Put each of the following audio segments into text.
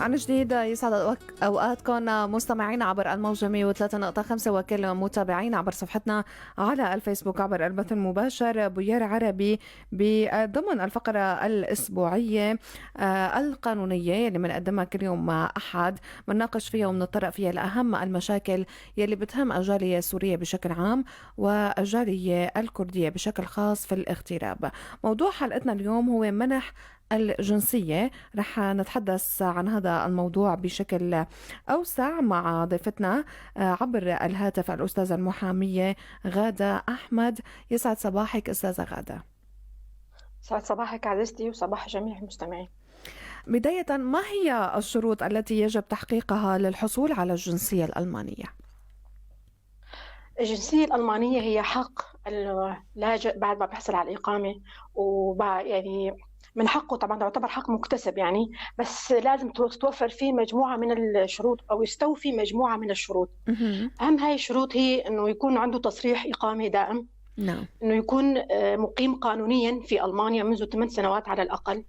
عن جديد يسعد أوقاتكم مستمعينا عبر الموجة 103.5 وكل متابعينا عبر صفحتنا على الفيسبوك عبر البث المباشر بويار عربي ضمن الفقرة الأسبوعية القانونية اللي بنقدمها كل يوم أحد، بنناقش فيها وبنتطرق فيها لأهم المشاكل يلي بتهم الجالية السورية بشكل عام والجالية الكردية بشكل خاص في الاغتراب. موضوع حلقتنا اليوم هو منح الجنسية. رح نتحدث عن هذا الموضوع بشكل أوسع مع ضيفتنا عبر الهاتف الأستاذة المحامية غادة أحمد. يسعد صباحك أستاذة غادة. سعد صباحك عزيزتي وصباح جميع المستمعين. بداية، ما هي الشروط التي يجب تحقيقها للحصول على الجنسية الألمانية؟ الجنسية الألمانية هي حق اللاجئ بعد ما بيحصل على الإقامة، وبعد يعني من حقه، طبعا يعتبر حق مكتسب يعني، بس لازم تتوفر فيه مجموعة من الشروط أو يستوفي مجموعة من الشروط. أهم هاي الشروط هي إنه يكون عنده تصريح إقامة دائم. إنه يكون مقيم قانونيا في ألمانيا منذ 8 سنوات على الأقل.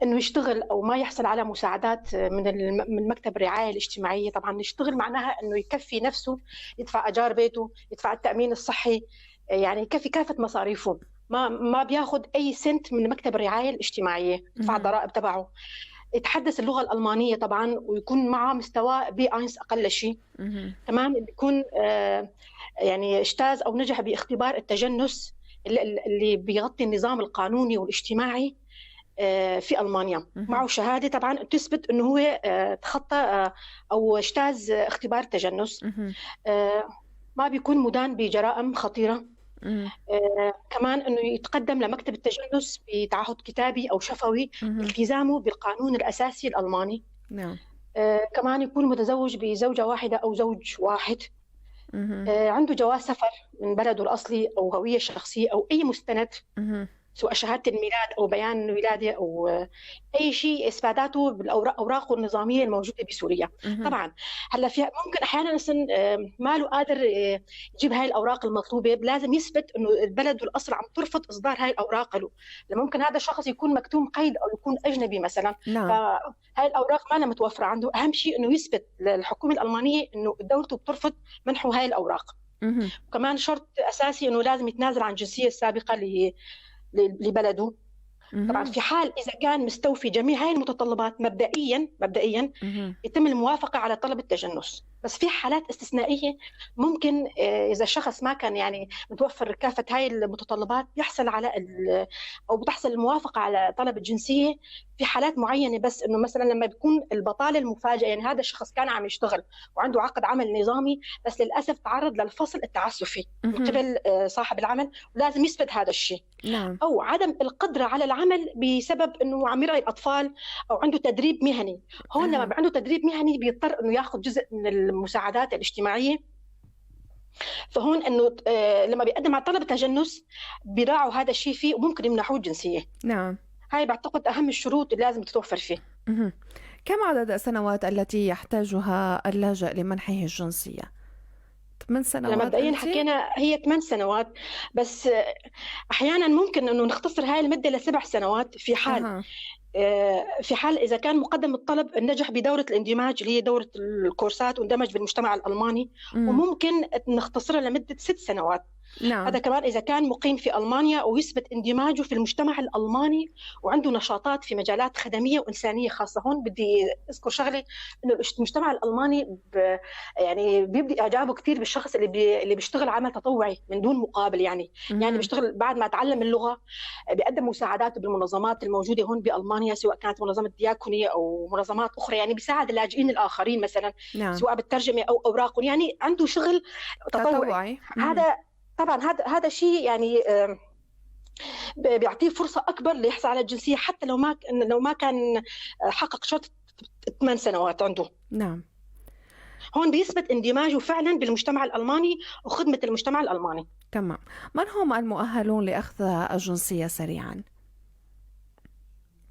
إنه يشتغل أو ما يحصل على مساعدات من مكتب الرعاية الاجتماعية. طبعا يشتغل معناها إنه يكفي نفسه، يدفع أجار بيته، يدفع التأمين الصحي، يعني يكفي كافة مصاريفه، ما بياخذ أي سنت من مكتب الرعاية الاجتماعية، يدفع الضرائب تبعه، يتحدث اللغة الألمانية طبعا، ويكون معه مستوى B1 أقل شيء. تمام، بيكون يعني اجتاز أو نجح باختبار التجنس اللي بيغطي النظام القانوني والاجتماعي في ألمانيا. معه شهادة طبعا تثبت أنه هو تخطى أو اجتاز اختبار التجنس. ما بيكون مدان بجرائم خطيرة. كمان أنه يتقدم لمكتب التجنس بتعهد كتابي أو شفوي التزامه بالقانون الأساسي الألماني. نعم. كمان يكون متزوج بزوجة واحدة أو زوج واحد. عنده جواز سفر من بلده الأصلي أو هوية شخصية أو أي مستند، سواء شهادة الميلاد أو بيان الولادة أو أي شيء إثباتاته بالأوراق، أوراقه النظامية الموجودة بسوريا. طبعا هلا في ممكن أحيانا مثلا ما له قادر يجيب هاي الأوراق المطلوبة، لازم يثبت إنه البلد والأصل عم ترفض إصدار هاي الأوراق له. ممكن هذا الشخص يكون مكتوم قيد أو يكون أجنبي مثلا. فهاي الأوراق ما لها متوفرة عنده. أهم شيء إنه يثبت للحكومة الألمانية إنه دولته بترفض منحه هاي الأوراق. وكمان شرط أساسي إنه لازم يتنازل عن الجنسية السابقة لبلده. طبعا في حال إذا كان مستوفي جميع هاي المتطلبات مبدئيا يتم الموافقة على طلب التجنس. بس في حالات استثنائية ممكن إذا الشخص ما كان يعني متوفر كافة هاي المتطلبات يحصل على أو بتحصل الموافقة على طلب الجنسية في حالات معينة. بس إنه مثلا لما بيكون البطالة المفاجئة، يعني هذا الشخص كان عم يشتغل وعنده عقد عمل نظامي بس للأسف تعرض للفصل التعسفي من قبل صاحب العمل، ولازم يثبت هذا الشيء. نعم. أو عدم القدرة على العمل بسبب إنه عم يرعي الأطفال أو عنده تدريب مهني. هون لما عنده تدريب مهني بيضطر إنه ياخذ جزء من المساعدات الاجتماعية. فهون إنه لما بيقدم على طلب التجنس بيراعوا هذا الشيء فيه وممكن يمنحوه الجنسية. نعم. هاي بعتقد أهم الشروط اللي لازم تتوفر فيه. كم عدد السنوات التي يحتاجها اللاجئ لمنحه الجنسية؟ 8 سنوات. مبدئيا حكينا هي 8 سنوات، بس أحيانا ممكن إنه نختصر هاي المدة ل7 سنوات في حال في حال إذا كان مقدم الطلب نجح بدورة الاندماج اللي هي دورة الكورسات واندمج بالمجتمع الألماني، وممكن نختصرها لمدة 6 سنوات. نعم. هذا كمان إذا كان مقيم في ألمانيا ويثبت اندماجه في المجتمع الألماني وعنده نشاطات في مجالات خدمية وإنسانية خاصة. هون بدي أذكر شغلة، إنه المجتمع الألماني يعني بيبدي إعجابه كثير بالشخص اللي بيشتغل عمل تطوعي من دون مقابل، يعني يعني بيشتغل بعد ما تعلم اللغة، بيقدم مساعدات بالمنظمات الموجودة هون بألمانيا، سواء كانت منظمة دياكونية أو منظمات أخرى، يعني بيساعد اللاجئين الآخرين مثلا. نعم. سواء بالترجمة أو أوراقهم، يعني عنده شغل تطوعي. هذا طبعا هذا شيء يعني بيعطيه فرصة أكبر ليحصل على الجنسية حتى لو ما كان حقق شرط 8 سنوات عنده. نعم. هون بيثبت اندماجه فعلا بالمجتمع الألماني وخدمة المجتمع الألماني. تمام. من هم المؤهلون لأخذ الجنسية سريعا؟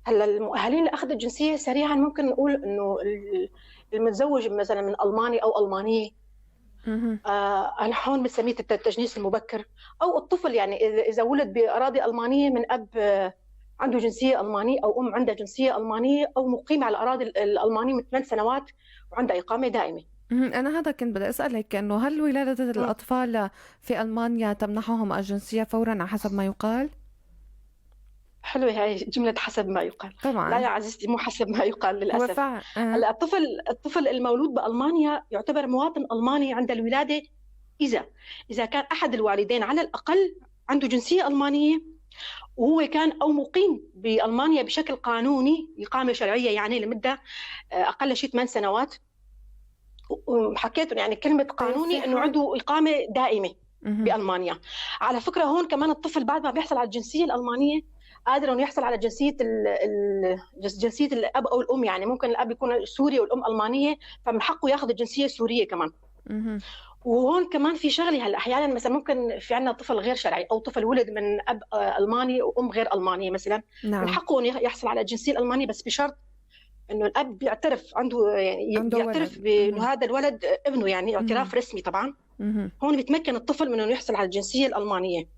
هلا المؤهلين لأخذ الجنسية سريعا ممكن نقول إنه المتزوج مثلا من ألماني أو ألمانية. أنا هون بنسميه التجنيس المبكر، أو الطفل يعني إذا ولد بأراضي ألمانية من أب عنده جنسية ألمانية أو أم عندها جنسية ألمانية أو مقيم على الأراضي الألمانية من 8 سنوات وعندها إقامة دائمة. أنا هذا كنت بدي أسألك، إنه هل ولادة الأطفال في ألمانيا تمنحهم الجنسية فورا على حسب ما يقال؟ حلوة هاي جملة حسب ما يقال. طبعا لا يا عزيزتي، مو حسب ما يقال للأسف. هلا الطفل المولود بألمانيا يعتبر مواطن ألماني عند الولادة إذا كان أحد الوالدين على الأقل عنده جنسية ألمانية وهو كان أو مقيم بألمانيا بشكل قانوني، إقامة شرعية يعني لمدة أقل شيء 8 سنوات. وحكيت يعني كلمة قانوني إنه عنده إقامة دائمة بألمانيا. على فكرة هون كمان الطفل بعد ما بيحصل على الجنسية الألمانية قادر انه يحصل على جنسية جنسية الاب او الام، يعني ممكن الاب يكون سوري والام المانية، فمن حقه ياخذ الجنسية السورية كمان. وهون كمان في شغله، هلا احيانا مثلا ممكن في عندنا طفل غير شرعي او طفل ولد من اب الماني وام غير المانية مثلا. نعم. من حقه انه يحصل على الجنسية الالمانية، بس بشرط انه الاب بيعترف عنده، يعني عنده يعترف بانه هذا الولد ابنه، يعني اعتراف رسمي طبعا. هون بيتمكن الطفل من انه يحصل على الجنسية الالمانية.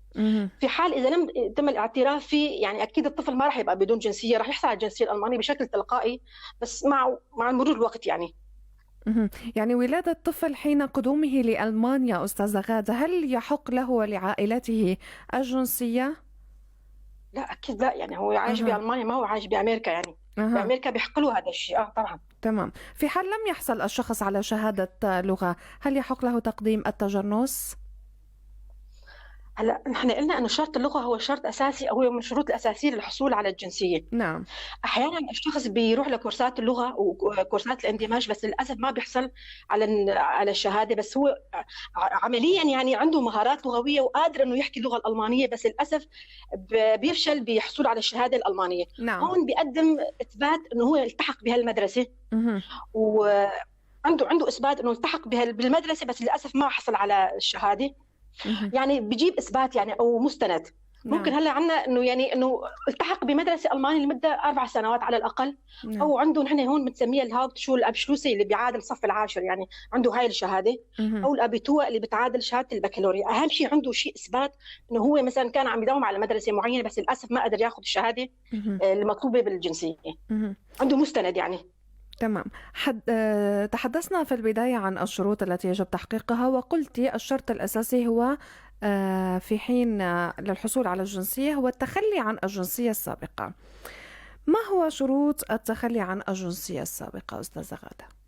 في حال اذا لم يتم الاعتراف فيه، يعني اكيد الطفل ما راح يبقى بدون جنسية، راح يحصل على الجنسية الالمانية بشكل تلقائي، بس مع مرور الوقت يعني. يعني ولادة الطفل حين قدومه لألمانيا أستاذة غادة، هل يحق له ولعائلته الجنسية؟ لا أكيد لا، يعني هو عايش بألمانيا، ما هو عايش بأمريكا يعني. بأمريكا بيحق له هذا الشيء. طبعا. تمام. في حال لم يحصل الشخص على شهادة لغة، هل يحق له تقديم التجنس؟ هلا نحن قلنا انه شرط اللغة هو شرط اساسي او هو من الشروط الاساسية للحصول على الجنسية. نعم. احيانا الشخص بيروح لكورسات اللغة وكورسات الاندماج، بس للاسف ما بيحصل على الشهادة، بس هو عمليا يعني عنده مهارات لغوية وقادر انه يحكي اللغة الالمانية، بس للاسف بيفشل بيحصل على الشهادة الالمانية. نعم. هون بيقدم اثبات انه هو التحق بهالمدرسه، وعنده اثبات انه التحق بالمدرسة، بس للاسف ما حصل على الشهادة. يعني بجيب اثبات يعني او مستند. ممكن. هلا عندنا انه يعني انه التحق بمدرسة المانية لمدة 4 سنوات على الاقل. نعم. او عنده نحن هون بنسميها ال Hauptschulabschluss اللي بيعادل صف العاشر، يعني عنده هاي الشهادة. او ال Abitur اللي بتعادل شهادة البكالوريا. اهم شيء عنده شيء اثبات انه هو مثلا كان عم يداوم على مدرسه معينة، بس للاسف ما قدر ياخذ الشهادة المطلوبة بالجنسيه. عنده مستند يعني. تمام. تحدثنا في البداية عن الشروط التي يجب تحقيقها، وقلت الشرط الأساسي هو في حين للحصول على الجنسية هو التخلي عن الجنسية السابقة. ما هو شروط التخلي عن الجنسية السابقة أستاذة غادة؟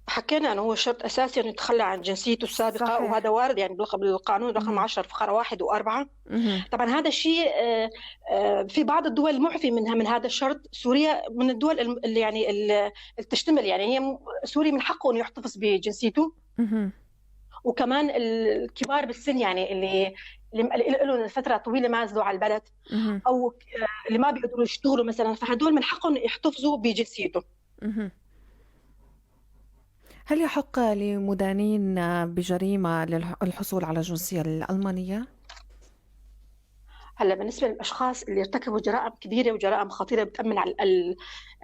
حكينا أنه هو شرط أساسي أنه يتخلى عن جنسيته السابقة. صحيح. وهذا وارد يعني بالقانون رقم 10 فقرة 1 و4. طبعا هذا الشيء في بعض الدول معفي منها من هذا الشرط. سوريا من الدول اللي يعني اللي تشتمل، يعني هي سوريا من حقه أنه يحتفظ بجنسيته. وكمان الكبار بالسن، يعني اللي لهم فترة طويلة ما نزلوا على البلد، أو اللي ما بيقدروا يشتغلوا مثلا، فهدول من حقهم يحتفظوا بجنسيته. هل يحق لمدانين بجريمة للحصول على الجنسية الألمانية؟ هلا بالنسبة للأشخاص اللي ارتكبوا جرائم كبيرة وجرائم خطيرة بتأمن على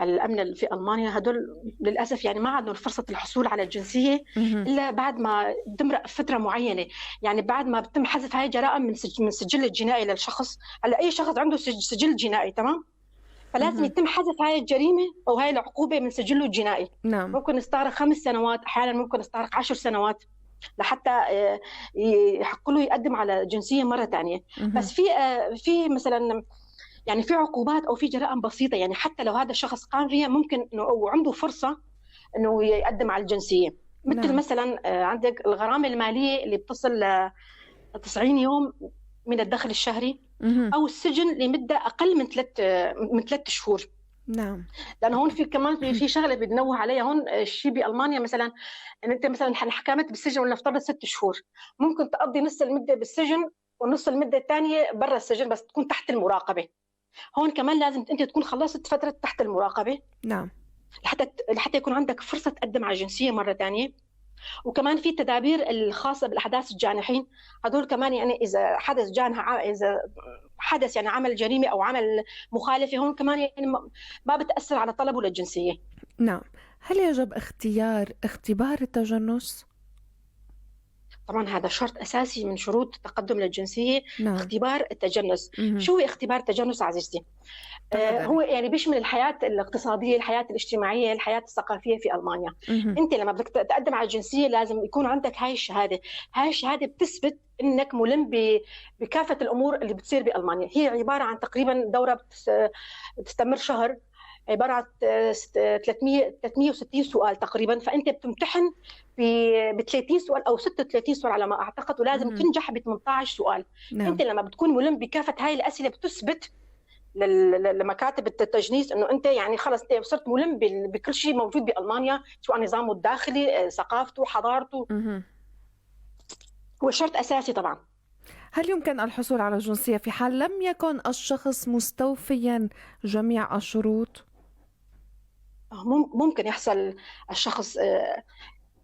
الأمن في ألمانيا، هدول للأسف يعني ما عندهم فرصة الحصول على الجنسية إلا بعد ما تمرق فترة معينة، يعني بعد ما بتم حذف هاي الجرائم من السجل الجنائي للشخص. هلا أي شخص عنده سجل جنائي، تمام، فلازم يتم حذف هاي الجريمة أو هاي العقوبة من سجله الجنائي. نعم. ممكن يستغرق 5 سنوات، أحيانا ممكن يستغرق 10 سنوات لحتى يحق له يقدم على جنسية مرة ثانية. بس في مثلا يعني في عقوبات أو في جرائم بسيطة، يعني حتى لو هذا الشخص قام فيها ممكن إنه أو عنده فرصة إنه يقدم على الجنسية. مثل نعم. مثلا عندك الغرامة المالية اللي بتصل ل 90 يوم من الدخل الشهري، أو السجن لمدة أقل من 3 شهور. نعم. لأنه هون في كمان في شغلة بدي نوه عليها هون، الشيء بألمانيا مثلا إن أنت مثلا انحكمت بالسجن ولنفترض 6 شهور، ممكن تقضي نص المدة بالسجن ونص المدة الثانية برا السجن، بس تكون تحت المراقبة. هون كمان لازم أنت تكون خلصت فترة تحت المراقبة. نعم. لحتى يكون عندك فرصة تقدم على الجنسية مرة ثانية. وكمان في التدابير الخاصة بالأحداث الجانحين، هدول كمان يعني إذا حدث جانح، إذا حدث يعني عمل جريمة أو عمل مخالفة، هون كمان يعني ما بتأثر على طلبه للجنسية. نعم. هل يجب اختيار اختبار التجنس؟ طبعا هذا شرط أساسي من شروط التقدم للجنسية. نعم. اختبار التجنس. مهم. شو هو اختبار التجنس عزيزتي؟ تفضلي. هو يعني بيشمل الحياة الاقتصادية، الحياة الاجتماعية، الحياة الثقافية في ألمانيا. أنت لما بدك تقدم على الجنسية لازم يكون عندك هاي الشهادة. هاي الشهادة بتثبت إنك ملم بكافة الأمور اللي بتصير بألمانيا. هي عبارة عن تقريباً دورة بتستمر شهر، عبارة عن 360 سؤال تقريباً. فأنت بتمتحن ب 30 سؤال أو 36 سؤال على ما أعتقد، ولازم تنجح ب 18 سؤال. أنت لما بتكون ملم بكافة هاي الأسئلة بتثبت لمكاتب التجنيس إنه أنت يعني خلص أنت صرت ملم بكل شيء موجود بألمانيا، سواء نظامه الداخلي، ثقافته، حضارته. هو شرط أساسي طبعاً. هل يمكن الحصول على الجنسية في حال لم يكن الشخص مستوفياً جميع الشروط؟ ممكن يحصل الشخص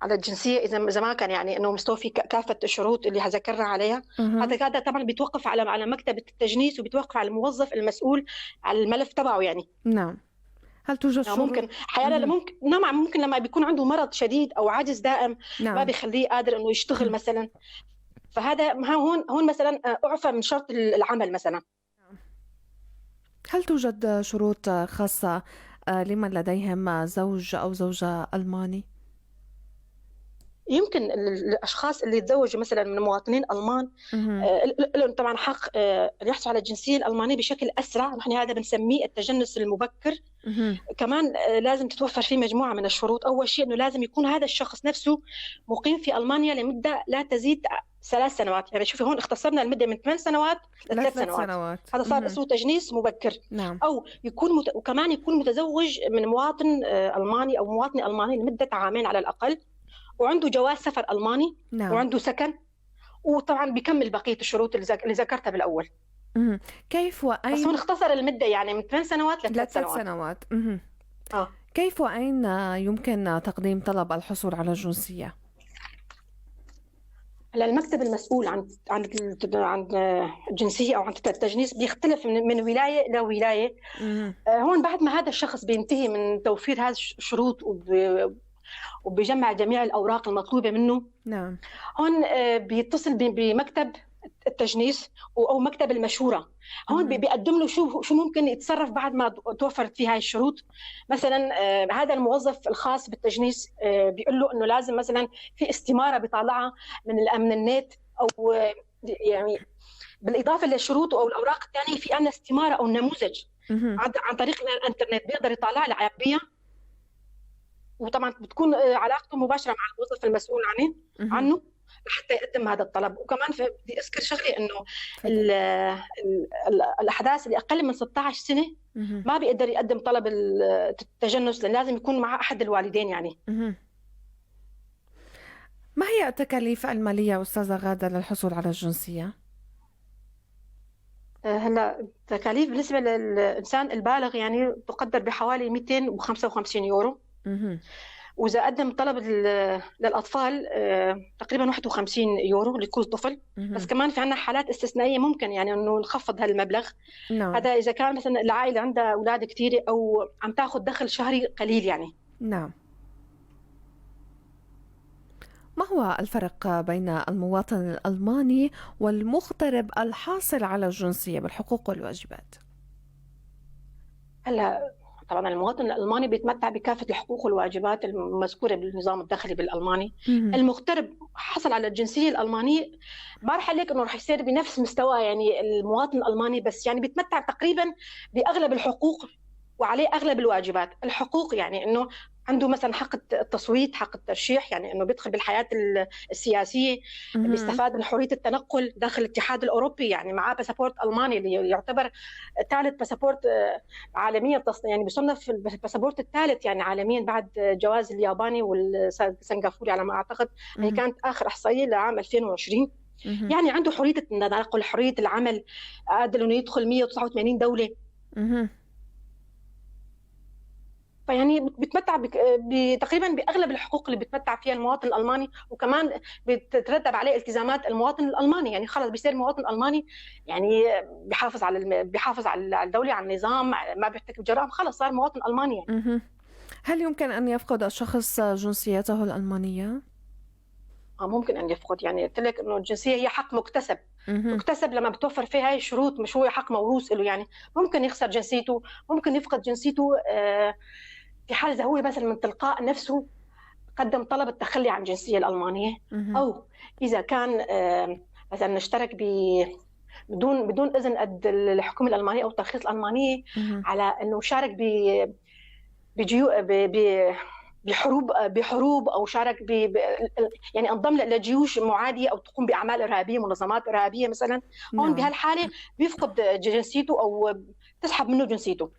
على الجنسية إذا ما كان يعني إنه مستوفي كافة الشروط اللي ذكرنا عليها. هذا طبعاً بيتوقف على مكتب التجنيس، وبيتوقف على الموظف المسؤول على الملف تبعه يعني. نعم. هل توجد شروط؟ ممكن أحياناً ممكن، نعم، ممكن لما بيكون عنده مرض شديد أو عجز دائم ما بيخليه قادر إنه يشتغل مثلاً، فهذا هون مثلاً، أعفى من شرط العمل مثلاً. هل توجد شروط خاصة لمن لديهم زوج أو زوجة ألماني؟ يمكن الأشخاص اللي تزوجوا مثلاً من مواطنين ألمان، لهم طبعاً حق أن يحصلوا على الجنسية الألمانية بشكل أسرع. نحن هذا بنسميه التجنس المبكر. كمان لازم تتوفر فيه مجموعة من الشروط. أول شيء أنه لازم يكون هذا الشخص نفسه مقيم في ألمانيا لمدة لا تزيد 3 سنوات. يعني شوفي هون اختصرنا المدة من 8 سنوات لثلاث لثلاث سنوات. سنوات. هذا صار اسمه تجنيس مبكر. أو يكون وكمان يكون متزوج من مواطن ألماني أو مواطنة ألمانية لمدة عامين على الأقل، وعنده جواز سفر ألماني، وعنده سكن، وطبعاً بيكمل بقية الشروط اللي ذكرتها بالأول. كيف وأين؟ بس هون اختصر المدة يعني من 8 سنوات لثلاث لثلاث سنوات. سنوات. كيف وأين يمكن تقديم طلب الحصول على الجنسية؟ هلا المكتب المسؤول عن الجنسية أو عن التجنيس بيختلف من ولاية لولاية. هون بعد ما هذا الشخص بينتهي من توفير هذه الشروط وبيجمع جميع الأوراق المطلوبة منه، هون بيتصل بمكتب التجنيس أو مكتب المشورة. هون بيقدم له شو ممكن يتصرف بعد ما توفرت فيه هاي الشروط. مثلاً، هذا الموظف الخاص بالتجنيس، بيقول له إنه لازم مثلاً في استمارة بيطالعها من النت، أو، بالإضافة للشروط أو الأوراق الثانية في عندنا استمارة أو نموذج عن طريق الإنترنت بيقدر يطالعها لعبيها، وطبعاً بتكون علاقته مباشرة مع الموظف المسؤول عنه لحتى يقدم هذا الطلب. وكمان بدي أذكر شغلة إنه تفضل. الأحداث اللي أقل من 16 سنة ما بيقدر يقدم طلب التجنس، لأن لازم يكون مع أحد الوالدين. ما هي التكاليف المالية أستاذة غادة للحصول على الجنسية؟ هلا التكاليف بالنسبة للإنسان البالغ تقدر بحوالي 255 يورو. وإذا قدم طلب للأطفال، تقريباً 51 يورو لكل طفل. بس كمان في عنا حالات استثنائية ممكن إنه نخفض هالمبلغ. هذا إذا كان مثلاً العائلة عندها أولاد كثيرة أو عم تاخذ دخل شهري قليل. ما هو الفرق بين المواطن الألماني والمغترب الحاصل على الجنسية بالحقوق والواجبات؟ هلا طبعاً المواطن الألماني بيتمتع بكافة الحقوق والواجبات المذكورة بالنظام الداخلي بالألماني. المغترب حصل على الجنسية الألمانية، ما رح أقول لك إنه رح يصير بنفس مستوى المواطن الألماني، بس بيتمتع تقريباً بأغلب الحقوق وعليه أغلب الواجبات. الحقوق يعني إنه عنده مثلاً حق التصويت، حق الترشيح، يعني إنه بيدخل بالحياة السياسية، بيستفاد من حرية التنقل داخل الاتحاد الأوروبي، يعني معاه باسبورت ألماني اللي يعتبر ثالث باسبورت، عالمياً، يعني بيصنف الباسبورت الثالث عالمياً بعد جواز الياباني والسنغافوري على ما أعتقد. هي كانت آخر إحصائية لعام 2020. عنده حرية التنقل، حرية العمل، قادر إنه يدخل 189 دولة. فيعني بيتمتع تقريباً بأغلب الحقوق اللي بيتمتع فيها المواطن الألماني، وكمان بتترتب عليه التزامات المواطن الألماني. خلص بيصير مواطن ألماني، بيحافظ على بيحافظ على الدولة، على النظام، ما بيرتكب جرائم، خلص صار مواطن ألماني. هل يمكن أن يفقد الشخص جنسيته الألمانية؟ ممكن ان يفقد. يعني قلت لك انه الجنسية هي حق مكتسب، مكتسب لما بتوفر فيها هاي الشروط، مش هو حق موروث له. يعني ممكن يخسر جنسيته، ممكن يفقد جنسيته في حال اذا هو مثلا من تلقاء نفسه قدم طلب التخلي عن الجنسية الالمانية، او اذا كان مثلا اشترك بدون اذن قد الحكومة الالمانية او الترخيص الالمانية على انه شارك ب بجيو ب بحروب او شارك يعني انضم لجيوش معاديه او تقوم باعمال ارهابية، منظمات ارهابية مثلا. هون بهالحالة بيفقد جنسيته او تسحب منه جنسيته.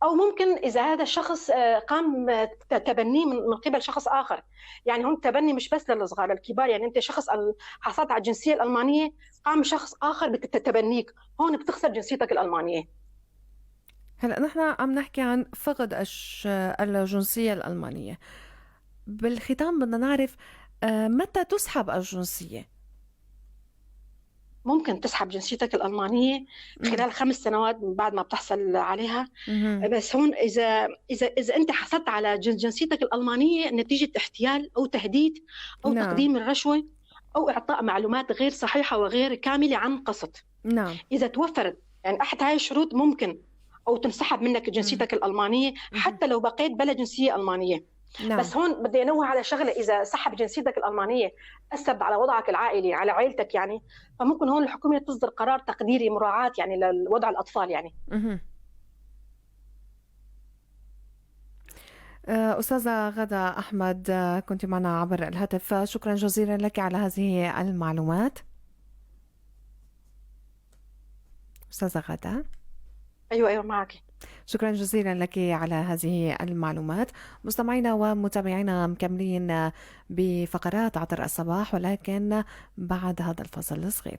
او ممكن اذا هذا الشخص قام تبنيه من قبل شخص اخر. يعني هون التبني مش بس للصغار، للكبار. يعني انت شخص حصلت على الجنسية الالمانية، قام شخص اخر بتبنيك، هون بتخسر جنسيتك الالمانية. هلا نحن عم نحكي عن فقد الجنسية الألمانية. بالختام بدنا نعرف متى تسحب الجنسية؟ ممكن تسحب جنسيتك الألمانية خلال 5 سنوات من بعد ما بتحصل عليها. بس هون إذا أنت حصلت على جنسيتك الألمانية نتيجة احتيال أو تهديد أو تقديم الرشوة أو إعطاء معلومات غير صحيحة وغير كاملة عن قصد. إذا توفرت يعني أحد هاي الشروط ممكن أو تنسحب منك جنسيتك الألمانية حتى لو بقيت بلا جنسية ألمانية. بس هون بدي انوه على شغله، اذا سحب جنسيتك الالمانية اثر على وضعك العائلي، على عائلتك يعني، فممكن هون الحكومة تصدر قرار تقديري مراعاة يعني لوضع الاطفال يعني. أستاذة غدا أحمد، كنت معنا عبر الهاتف، شكرا جزيلا لك على هذه المعلومات أستاذة غدا. ايوه، معك. شكرا جزيلا لك على هذه المعلومات. مستمعينا ومتابعينا، مكملين بفقرات عطر الصباح ولكن بعد هذا الفاصل الصغير.